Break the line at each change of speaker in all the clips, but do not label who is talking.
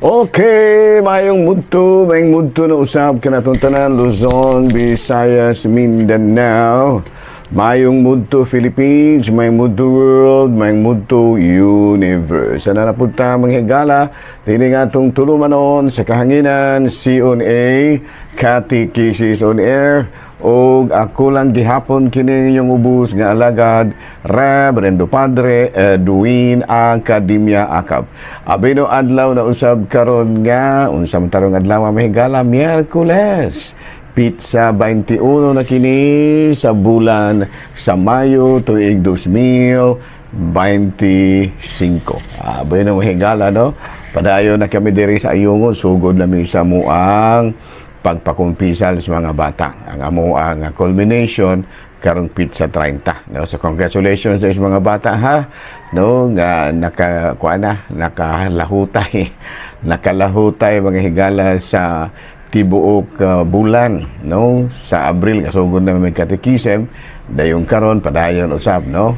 Okay, maayong mudto na usab kanatong tanan, Luzon, Visayas, Mindanao. Maayong mudto Philippines, maayong mudto world, maayong mudto universe. Sana na punta mga higala, dini nga atong tulumanon sa kahanginan, CONA, Catechesis on Air, og ako lang gihapon kini inyong ubos nga alagad, Reverendo Padre Edwin Academia Acab. Abino adlaw na usab karon nga unsa man tarong adlaw, mga higala? Miyerkules. Petsa 21 na kini sa bulan sa Mayo, tuig 2025. Ah, bueno, mga higala, no? Padayon na kami diri sa Ayungon, sugod na mi sa amuang pagpakumpisal sa mga bata. Ang amuang culmination karong petsa 30, no? So congratulations sa mga bata ha, no, nga naka kuan na, nakalahutay. Nakalahutay, mga higala, sa tibuok bulan, no, sa Abril kasugod na may catechism, dayon karon padayon usab, no.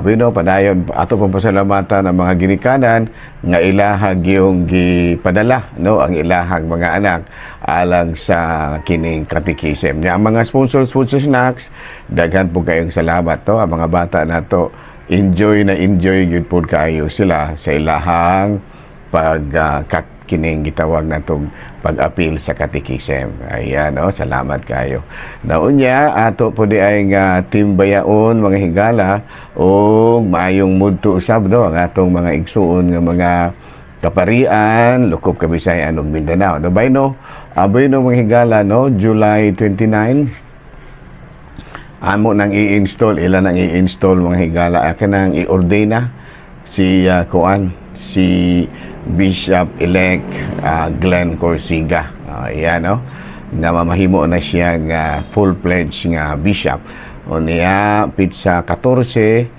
Bueno, padayon ato pong pasalamatan ang mga ginikanan nga ilaha gyung gipadala, no, ang ilahang mga anak alang sa kining catechism. Nya ang mga sponsor sponsor snacks, daghan po kayong salamat to. Ang mga bata nato, enjoy na enjoy gyud pud kayo sila sa ilahang pag kat kining gitawag natong pag-apil sa catechism. Ayan, no, salamat kayo. Naunya, ato po di ay nga Team Bayaon, mga higala, o maayong mudto usab, no, ang atong mga igsuon nga mga kaparian, lukop Kabisayan ug Mindanao. No, bay no, aboy no, mga higala, no, July 29, amo nang i-install, ila nang i-install, mga higala, kanang i-ordain na si kuan, si Bishop-elect Glenn Corsiga. Ayan, no? Nga mamahimo na siya nga full-fledged nga bishop. O niya, petsa 14,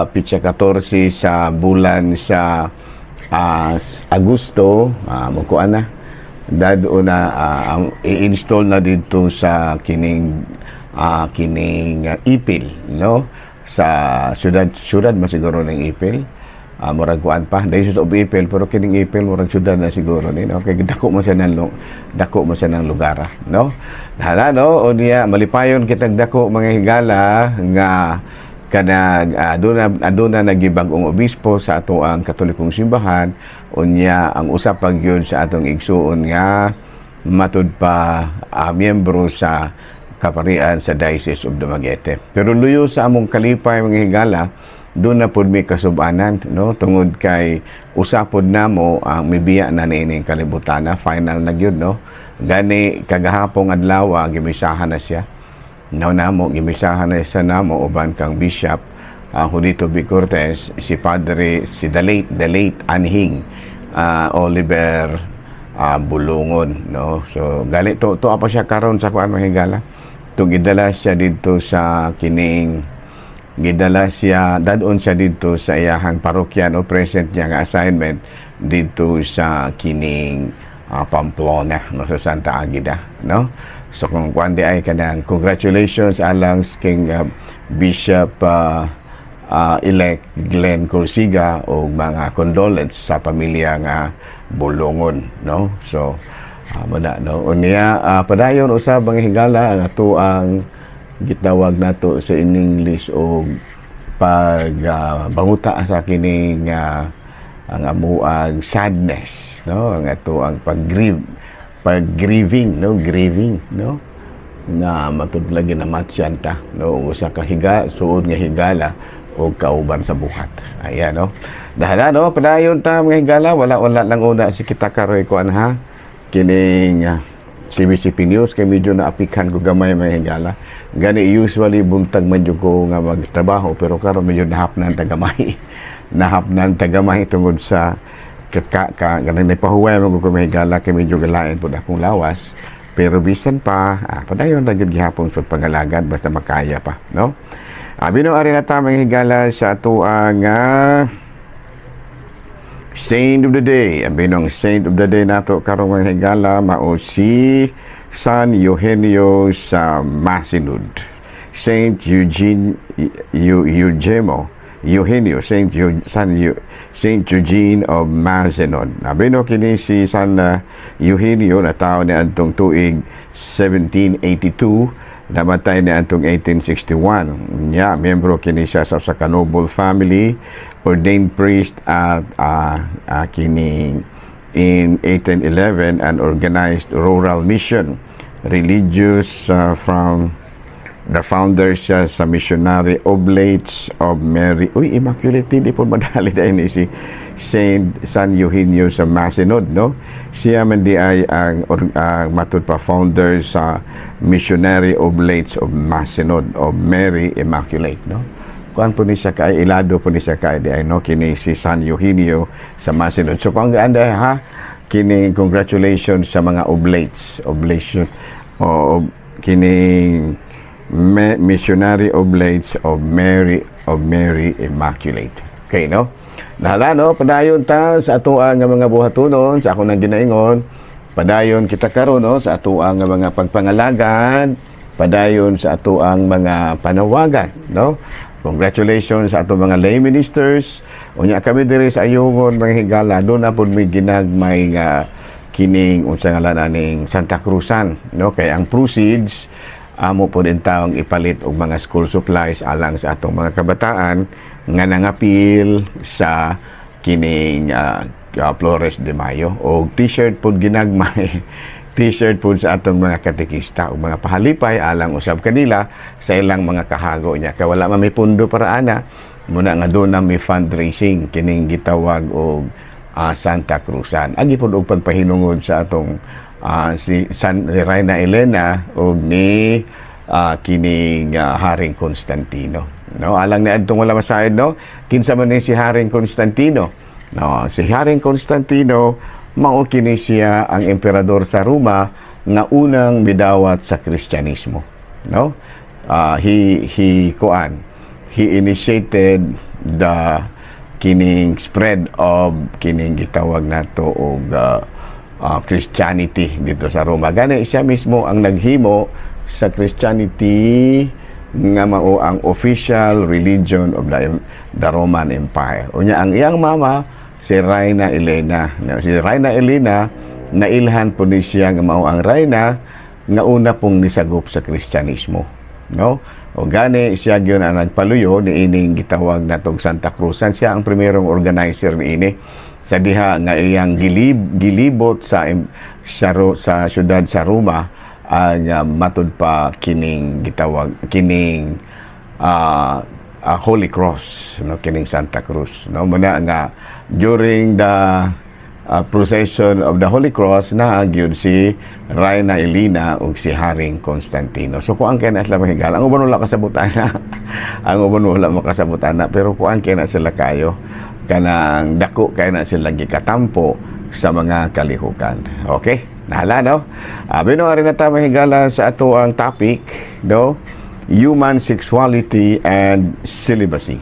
petsa 14 sa bulan sa Agosto, mukuan na, dado na i-install na dito sa kining kining Ipil, no, sa syudad syudad man siguro ng Ipil, murag kuan pa dahil sa Ipil, pero kining Ipil murag syudad na siguro ni, no, kay dako man siya ng lugar, no. Hala, no, o niya malipayon kitag dako, mga higala, nga kanag aduna aduna nagibag-ong obispo sa ato ang Katolikong simbahan. Unya ang usa pa gyud sa atong igsuon nga matud pa miyembro sa kaparian sa Diocese of Dumaguete. Pero luyo sa among kalipay, mga higala, doon na pud mi kasubanan, no, tungod kay usapod namo ang mibiya na niining kalibutan na, final na gyud, no. Gani kagahapong adlaw gimisahan na siya, no, namo, gimisahan na siya namo uban kang Bishop Julito B. Cortez, si Padre, si the late Anhing Oliver Bulungon, no. So gali to to pa siya karon sa kuan, mga higala, to gidala siya didto sa kining gidala siya dadon siya didto sa iyahang parokya, no, present niya nga assignment didto sa kining Pamplona, no, sa Santa Agida, no. So kung kuan di ay kanang congratulations alang king Bishop elect Glenn Corsiga o mga condolence sa pamilya nga Bulungon, no. So muna, no, unya padayon usab, mga higala, ang ato ang gitawag nato sa in English og pag banguta sa kining ang amuang sadness, no, ang ato ang pag-grieve, pag-grieving, no, grieving, no, nga matud lagi na matyan ta, no, usa ka higa suod nga higala o kauban sa buhat. Ayan, no. Dahil no, padayon ta, mga higala. Wala wala lang una si kita karoy kuan ha, kining CBCP News, kay medyo naapikhan ko gamay, mga higala. Gani usually buntag man jud ko nga magtrabaho, pero karon medyo nahapnan ta gamay, nahapnan ta gamay tungod sa ka, ka, ka ganang napahuway mo ko, mga higala, kay medyo galain pud akong lawas. Pero bisan pa, padayon ra gyud gihapon sa pangalagad basta makaya pa, no. Abi no, ari na ta, mga higala, sa ato ang Saint of the Day. Ang binong Saint of the Day nato karong, mga higala, mao si San Eugenio sa Masinud. Saint Eugene Eugemo Eugenio, Saint Eugene of Mazenod. Abi no, kini si San Eugenio natawo niadtong tuig 1782, namatay niadtong 1861. Nya, miyembro kini siya sa usa ka noble family, ordained priest at kini in 1811 and organized rural mission religious from the founder siya sa Missionary Oblates of Mary. Uy, Immaculate, di po madali dahil ni si Saint San Eugenio sa Mazenod, no? Siya man di ay ang matud pa founder sa Missionary Oblates of Mazenod of Mary Immaculate, no? Kuan po ni siya kay ilado po ni siya kay di ay, no, kini si San Eugenio sa Mazenod. So kung anda ha, kini congratulations sa mga oblates, oblation o kining Missionary Oblates of Mary Immaculate. Okay, no? Nahala, no? Padayon ta sa atoang nga mga buhatunon, sa ako nang ginaingon. Padayon kita karon, no, sa atoang nga mga pagpangalagad, padayon sa atoang mga panawagan, no? Congratulations sa atong mga lay ministers. Unya kami diri sa Ayungon, mga higala, duna pud may ginagmay nga kining unsa nga aning Santa Cruzan, no? Kay ang proceeds amo po din taong ipalit og mga school supplies alang sa atong mga kabataan nga nangapil sa kining Flores de Mayo, og t-shirt pod ginagmay, t-shirt pod sa atong mga katekista ug mga pahalipay alang usab kanila sa ilang mga kahago niya, kay wala man may pundo para ana muna nga duna may fundraising kining gitawag og Santa Cruzan. Agi pod og pagpahinungod sa atong si San Reyna Elena ug ni kining Haring Constantino. No, alang ni adtong wala masayod, no, kinsa man ni si Haring Constantino? No, si Haring Constantino mao kini siya ang emperador sa Roma nga unang midawat sa Kristyanismo, no? He kuan, he initiated the kining spread of kining gitawag nato og Christianity dito sa Roma. Gani siya mismo ang naghimo sa Christianity nga mao ang official religion of the Roman Empire. Unya ang iyang mama si Reyna Elena. No, si Reyna Elena, nailhan po ni siya nga mao ang reyna nga una pong nisagop sa Kristyanismo. No? O gani siya gyud ang nagpaluyo ni ining gitawag natong Santa Cruzan. Siya ang primerong organizer niini sa diha nga iyang gilibot sa syudad sa Roma ang matud pa kining gitawag kining Holy Cross, no, kining Santa Cruz, no? Muna nga during the procession of the Holy Cross na gyud si Reyna Elena ug si Haring Constantino. So kuan kay na sila, mahigala. Ang uban wala kasabutan na. Ang uban wala makasabutan na, pero kuan kay na sila kayo, kanang dako kay na sila gikatampo sa mga kalihukan. Okay? Nahala, no? Abi no, ari na ta, mahigala, sa ato ang topic, no? Human sexuality and celibacy.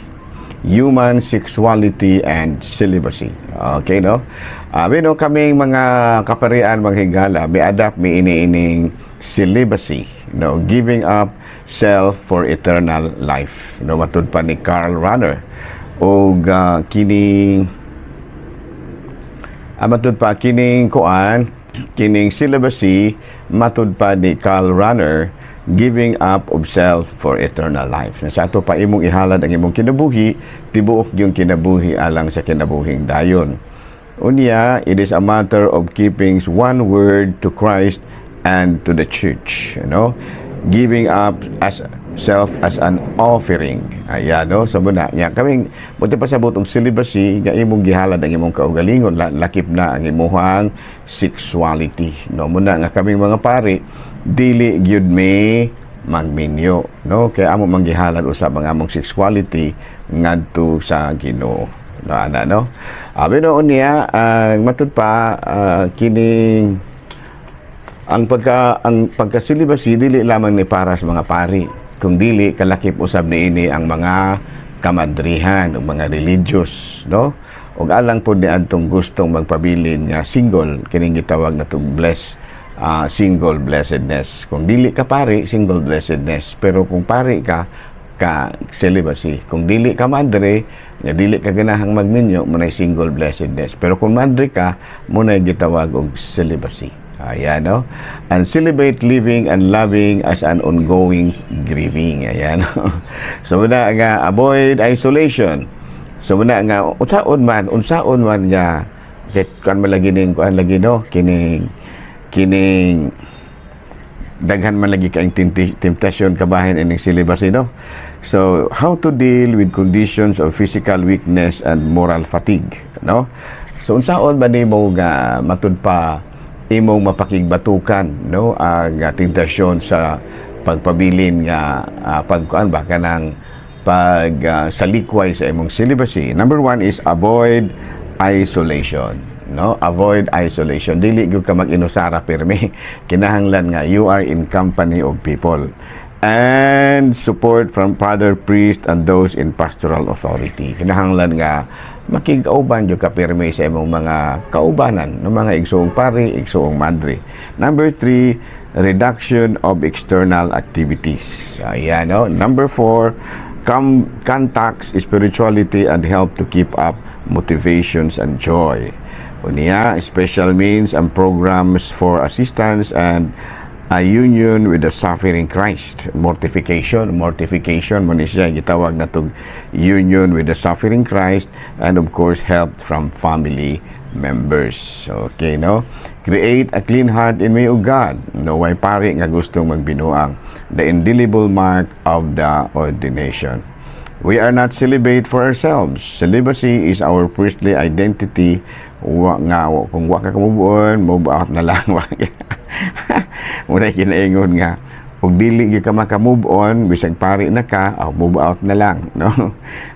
Human sexuality and celibacy. Okay, no? Abi no, kaming mga kaparian, mga higala, may adapt mi ini-ining celibacy, no? Giving up self for eternal life. No, matud pa ni Karl Rahner. Og kining matud pa kining kuan, kining celibacy, matud pa ni Karl Rahner, giving up of self for eternal life. Na sa ato pa imong ihalad ang imong kinabuhi, tibuok yung kinabuhi alang sa kinabuhing dayon. Unya, it is a matter of keeping one word to Christ and to the church, you know? Giving up as self as an offering. Ayan, no? So, muna, nya, kaming, buti pa sa butong celibacy, nga imong gihalad ang imong kaugalingon, lakip na ang imuhang sexuality. No? Muna nga kaming mga pari, dili gyud mi magminyo, no? Kaya amo manggihalad usab ang among sexuality ngadto sa Ginoo. No, ana, no? Abi noon niya, ang matud pa kining ang pagka-celibacy dili lamang ni para sa mga pari, kung dili kalakip usab niini ang mga kamadrihan o mga religious, no? Ug alang pod ni adtong gustong magpabilin nga single, kining gitawag na tong bless single blessedness. Kung dili ka pari, single blessedness, pero kung pari ka, ka celibacy. Kung dili ka madre, nga dili ka ganahang magminyo, mo single blessedness. Pero kung madre ka, mo na gitawag og celibacy. Ayan, no? And celibate living and loving as an ongoing grieving. Ayan, no? So, muna nga, avoid isolation. So, muna nga, unsaon man nga, kay kan man lagi ning kuan lagi, no, kining daghan man lagi kaayong temptation kabahin ining celibacy, no? So how to deal with conditions of physical weakness and moral fatigue, no? So unsaon ba nimo nga matud pa imong mapakigbatukan, no, ang tentasyon sa pagpabilin nga pagkuan ba, kanang pag salikway sa imong celibacy? Number one is avoid isolation, no? Avoid isolation. Dili gyud ka mag-inusara pirmi. Kinahanglan nga you are in company of people and support from father priest and those in pastoral authority. Kinahanglan nga makig-uban jud ka pirmi sa imong mga kaubanan, no, mga igsuong pari, igsuong madre. Number three, reduction of external activities. Ayan, no? Number four, contacts spirituality and help to keep up motivations and joy. Unya, special means and programs for assistance and a union with the suffering Christ. Mortification, mortification, mo ni siya gitawag na tong union with the suffering Christ and, of course, help from family members. Okay, no? Create a clean heart in me, O God. No, way pari nga gustong magbinuang. The indelible mark of the ordination. We are not celibate for ourselves. Celibacy is our priestly identity. Wa nga kung wa ka move on, move out na lang. Muna kinaingon nga ug dili gyud ka maka-move on bisag pari na ka, oh, move out na lang, no?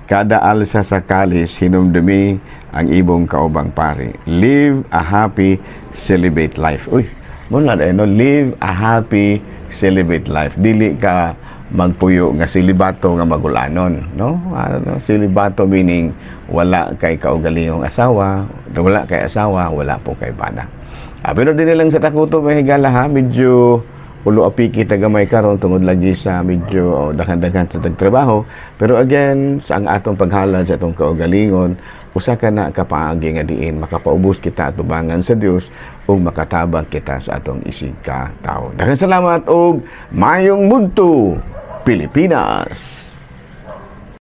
Kada alsa sa kalis, hinumdumi ang imong kaubang pari. Live a happy celibate life. Uy, mo na, no? Live a happy celibate life. Dili ka magpuyo nga silibato nga magulanon, no? Ano, silibato meaning wala kay kaugalingong asawa, wala kay asawa, wala po kay bana. Pero di lang sa takuto, may higala ha, medyo ulo apiki ta gamay karon tungod lagi sa medyo, oh, daghan-daghan sa tagtrabaho. Pero again, sa ang atong paghalad sa atong kaugalingon, usa ka na kapaagi nga diin makapaubos kita atubangan sa Dios ug makatabang kita sa atong isig ka tawo. Daghang salamat ug mayong mudto, Pilipinas.